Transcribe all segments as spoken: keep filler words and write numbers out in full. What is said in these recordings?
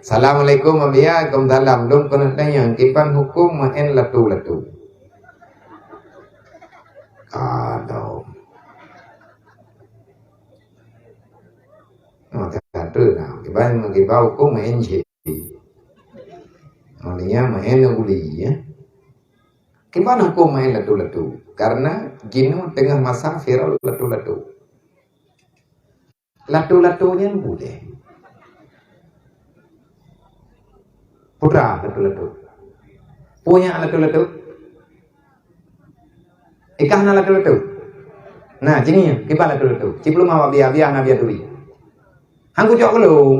Assalamualaikum, Abiya. Waalaikumsalam. Lôn keuneuk tanyong, kiban huköm meu'en latu-latu? Aduh. Oh, tak ada nah. Kiban, kiban huköm meu'en cit. Maksudnya, meu'en guli, ya. Kiban huköm meu'en latu-latu? Karena jinoe teungoh masa viral latu-latu. Latu-latu nyan bulèe. Putra latu-latu. Punya latu-latu. Ikah na latu-latu. Nah, jih nyan, kiban latu-latu. Cit peuleumah bak Abiya, Abiya na Abiya turi. Han kucok keu lôn.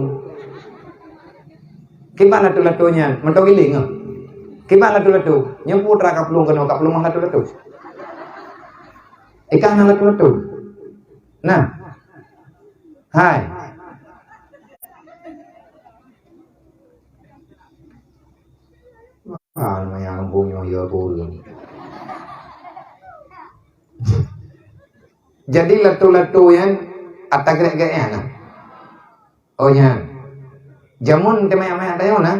Kiban latu-latu nyan, mantong giling ah. Kiban latu-latu. Nyoe putra ka peuleumah keunoe, ka peuleumah latu-latu. Ikah na latu-latu. Nah. Hai. Ah, lumayan kampung nyoe ya pun. Jadi latu-latu nyan ata grek-grek nyan nah. Oh nyan. Jameun teuma manyang tanyoe nah.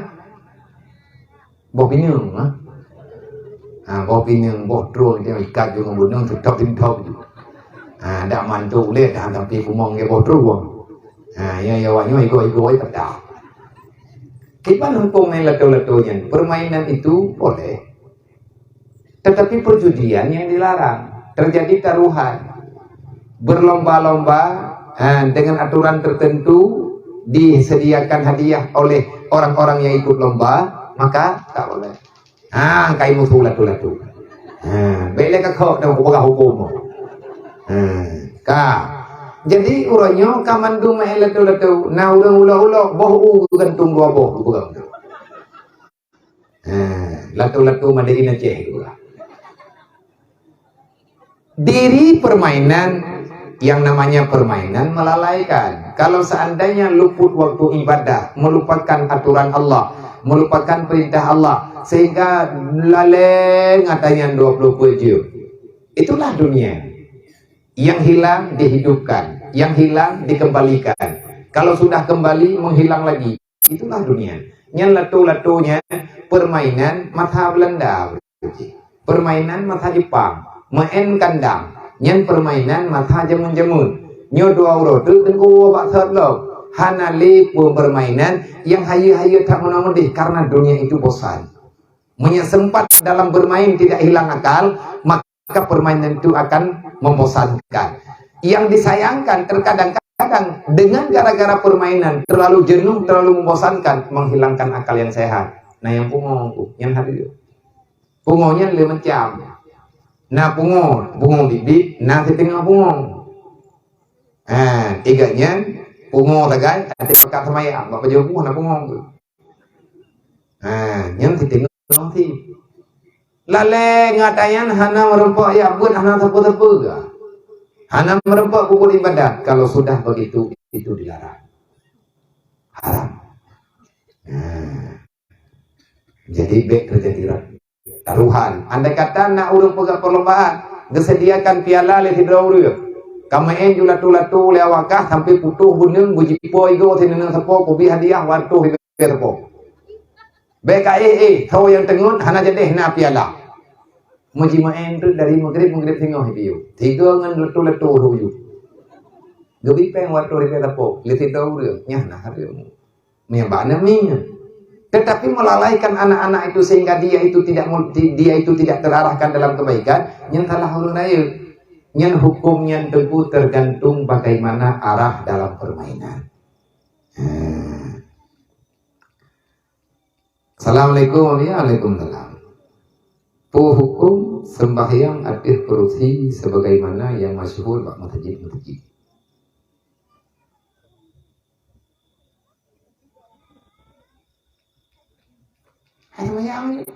Boh pineung, ha? Ha, boh pineung, boh trueng, dia ikat ju ngon gunong, seutop-seutop ju. Ha, dak mantu ulèe dah, tapi kumong ngon boh trueng. Ha, ya, ya, awak nyoe igo-igo ai peta. Kiban huköm main latu-latu nyan? Permainan itu boleh. Tetapi perjudian yang dilarang. Terjadi taruhan. Berlomba-lomba, ha, dengan aturan tertentu disediakan hadiah oleh orang-orang yang ikut lomba, maka tak boleh. Ha, kai musuh latu-latu. Ha, bèk lé ka khok dah peugah huköm. Ha, ka. Jadi, uroe nyoe ka mandum main latu-latu. Na ureueng ulo-ulo, boh u geugantung dua boh, geupeugah. Ha, latu-latu Made in Aceh geupeugah. Diri permainan, yang namanya permainan melalaikan. Kalau seandainya luput waktu ibadah, melupakan aturan Allah, melupakan perintah Allah, sehingga lalée ngon ata nyan dua ploh peuet jeuem. Itulah dunia. Yang hilang dihidupkan, yang hilang dikembalikan. Kalau sudah kembali, menghilang lagi. Itulah dunia. Nyan latu-latu nyan permainan masa Belanda. Permainan masa Jepang. Main kandang. Nyan permainan masa jameun-jameun. Nyoe dua uroe teuk teungku bak sot lom. Hana lé peupermainan nyang hayeue-hayeue that meunoe meudeh karena dunia itu bosan. Meunyoe sempat dalam bermain tidak hilang akal, maka permainan itu akan membosankan. Yang disayangkan, terkadang-kadang dengan gara-gara permainan terlalu jenuh, terlalu membosankan, menghilangkan akal yang sehat. Nah, nyang pungo tu, nyang hadir. Pungo nyan lé macam. Na pungo, pungo biet-biet, na siteungoh pungo. Ha, tiga nyan, pungo sagai, até pakat seumayang, bak pajoh buah na pungo tu. Ha, nyan siteungoh sih. Lalée ngon ata nyan hana meureumpok jak beuet, hana sapeue-sapeue gah. Hana meureumpok peubuet ibadat. Kalau sudah begitu, itu dilarang. Haram. Ha. Jadi, bèk terjadi ra-, taruhan. Andai kata na ureueng peugah perlombaan, geusediakan piala lé sidroe ureueng. Ka main ju latu-latu lé awak kah sampai putôh buneung, beujipo igoe sineuneueng sapo, kubi hadiah, watôh igoe sapo. Bèk ka éh-éh, ho nyang teungeut hana jadeh na piala. Meujimaén teuk dari Maghrib, Maghrib singoh ipiôh. Tiga ngon latu-latu lheuh uju. Geubi péng watôh ribèe sapo, lé sidroe ureueng, nyan na hareuem. Meunyang bak aneuk miet. Tetapi melalaikan anak-anak itu sehingga dia itu tidak mul-, di-, dia itu tidak terarahkan dalam kebaikan, nyan salah ureueng rayeuk. Nyan huköm nyan teungku tergantung bagaimana arah dalam permainan. Hmm. Assalamualaikum, waalaikumsalam. Peue huköm sembahyang ateueh kurusi sebagaimana nyang masyhur bak meuseujid-meuseujid? Hai sembahyang.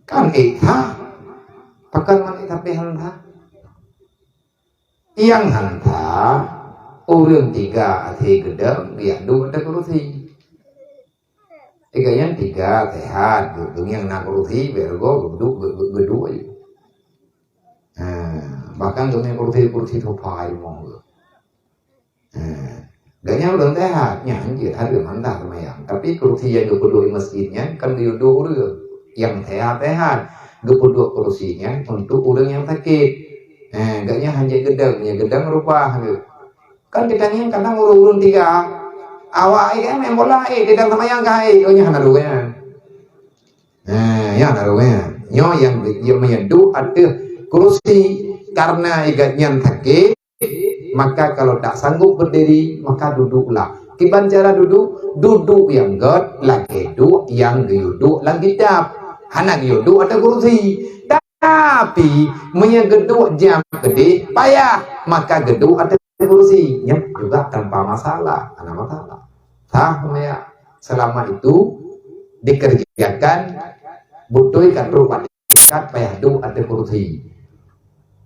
Kan ék that. Pakon man ék that pih han that. Nyang han that, ureueng tiga até geudong, geujak duek ateueh kurusi. Tiga nyan tiga, sehat, duek, duek nyang na kurusi, bèk rugoe, geuduek, geu-, geu-, geuduek. Ha, bahkan geumeung kurusi, kurusi sofa i rumoh geuh. Ha. Gobnyan ureuëng sehat, nyan jeuet hareuem mantah seumayang. Tapi kursi nyang geupeuduek di masjid nyan kan geuyue duek ureuëng nyang sehat-sehat. Geupeuduek kursi nyan untuk ureuëng nyang sakét. Eh, gobnyan hana jeuet geudong, nyang geudong rubah geuh. Kan geutanyoe kadang ureuëng-ureuëng tiga, awak ai kan main bola, eh, geudong seumayang ka, eh, gobnyan hana duek nyan. Nah, ya, lalu, ya. Nyoe nyang, nyang meunyoe duek ateueh kursi, karena igat nyan sakét, maka kalau tak sanggup berdiri, maka duduklah. Kiban cara duduk, duduk nyang gét lagée duek nyang geuyue duek lam kitab. Hana geuyue duek ateueh kursi. Tapi, meunyoe geuduek jam keudeh payah, maka geuduek ateueh kursi. Nyan juga tanpa masalah, hana masalah. Sah meuyak. Selama itu dikerjakan, beutôi ka trok bak tingkat payah duek ateueh kursi.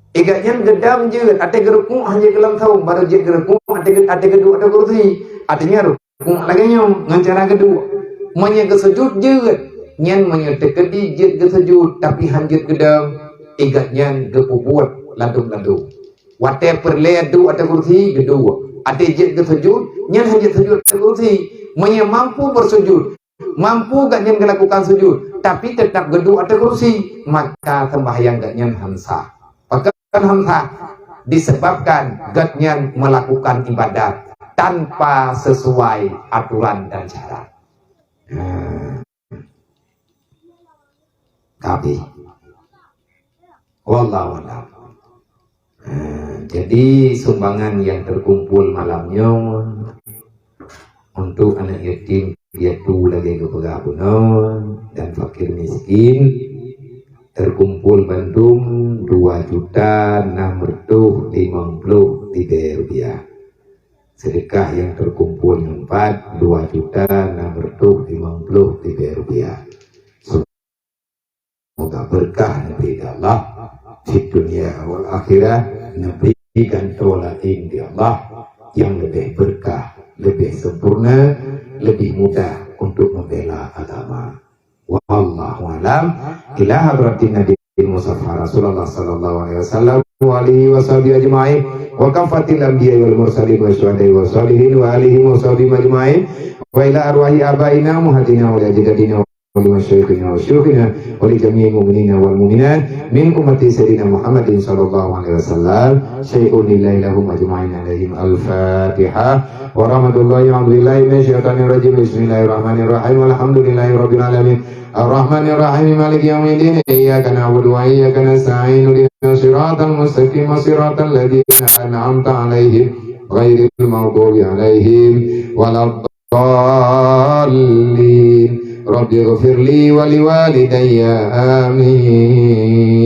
Igat nyan geudong jeuet, ateueh geurukuk hana jeuet keu langsong, baru jeuet geurukuk, ateueh, ateueh geuduek ateueh kursi. Artinya rukuk lagée nyoe, ngon cara geuduek. Meunyoe geusujut jeuet, nyan meunyoe teukeudi jeuet geusujut, tapi hana jeuet geudong, igat nyan geupeubuet ladum-ladum. Watée peureulée duek ateueh kursi, geuduek. Ateueh jeuet geusujut, nyan hana jeuet sujut ateueh kursi. Meunyoe mampu beusujut, mampu gobnyan geulakukan sujut, tapi teutap geuduek ateueh kursi, maka seumbahyang gobnyan hana sah. Pakon hana sah? Disebabkan gobnyan melakukan ibadat tanpa sesuai aturan dan syarat. Nah. Tapi, wallahu a'lam. Nah, jadi sumbangan yang terkumpul malam nyoe untuk anak yatim piatu lagée geupeugah bunoe dan fakir miskin terkumpul bandum dua juta enam ratus lima puluh ribée rupiah. Sedekah yang terkumpul nyoe pat dua juta enam ratus lima puluh ribée rupiah. Semoga berkah neubri di Allah di dunia wal akhirah, neubri gantoe laén di Allah yang lebih berkah, lebih sempurna, lebih mudah untuk membela agama. Wallahu a'lam. Ila hadratin Nabi Mustafa Rasulullah sallallahu alaihi wasallam wa alihi wa sahbihi ajma'in wa kafatil anbiya wal mursalin wa syuhada wa salihin wa alihi wa sahbihi ajma'in wa ila arwahi abaina muhajirina wa ajdadina wa masyayikhina wa syuyukhina wa li jami'il mu'minina wal mu'minat min ummati sayyidina Muhammadin sallallahu alaihi wasallam. Syai'un lillahi lahum ajma'in alaihim al-Fatihah. Wa rahmatullahi wa billahi minasyaitanir rajim. Bismillahirrahmanirrahim. Alhamdulillahi rabbil alamin. Arrahmanirrahim. Maliki yaumiddin. Iyyaka na'budu wa iyyaka nasta'in. Ihdinas siratal mustaqim. Siratal ladzina an'amta alaihim. Ghairil maghdubi alaihim waladdallin. Rabbighfirli wa liwalidayya. Amin.